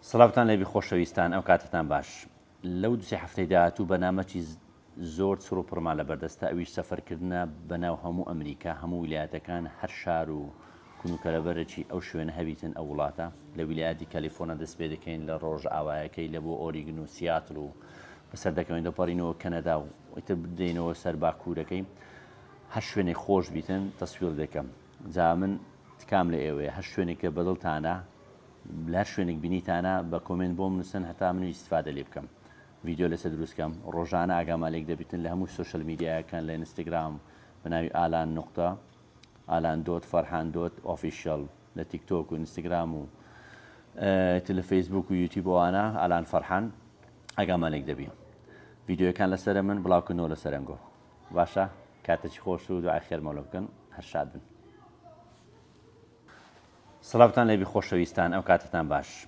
سڵاوتان لێبی خۆشەویستان ئەو کاتەتان باش لەو دوسێ هەفتەی داهاتوو بەنامەکی زۆر چڕ و پڕمان لەبەردەستە ئەویش سەفەرکردنە بەناو هەموو ئەمریکا هەموو ویلایەتەکان هەر شار و کون و کەلەبەرێکی ئەو شوێنە هەبیتن ئەو وڵاتە لە ویلایەتی کالیفۆرنیا دەست پێ دەکەین لە ڕۆژئاوایەکەی لە بۆ ئۆریگن و سیاتل و بەسەر دەکەوین دەپەڕینەوە کەنەدا و ئیتر دێینەوە سەر باکوورەکەی هەر شوێنێک خۆش بیتن تەسویر دەکەم جا من تکام لە ئێوەیە هەر شوێنێک کە بەدڵتانە لە هەر شوێنێک بینیتانە بە comment بۆم نووسن هەتا منیش ئیستفادە لێ بکەم ڤیدیۆ لەسەر دروست کەم ڕۆژانە ئاگامان لێک دەبیتن لە هەموو social media یەکان لە ئینستاگرام بە ناوی ئالان نوقتە ئالان dot فەرحان dot official لە تیک تۆک و ئینستاگرام و تر لە فەیسبوک و یوتیوب ئەوانە ئالان فەرحان ئاگامان لێک دەبی ڤیدیۆیەکان لەسەرە من بڵاوکردنەوە لەسەر ئەنگۆ باشە کاتێکی خۆش و دوعای خێرمەوە بکەن هەر شاد بن. سڵاوتان لێبی خۆشەویستان ئەو کاتەتان باش.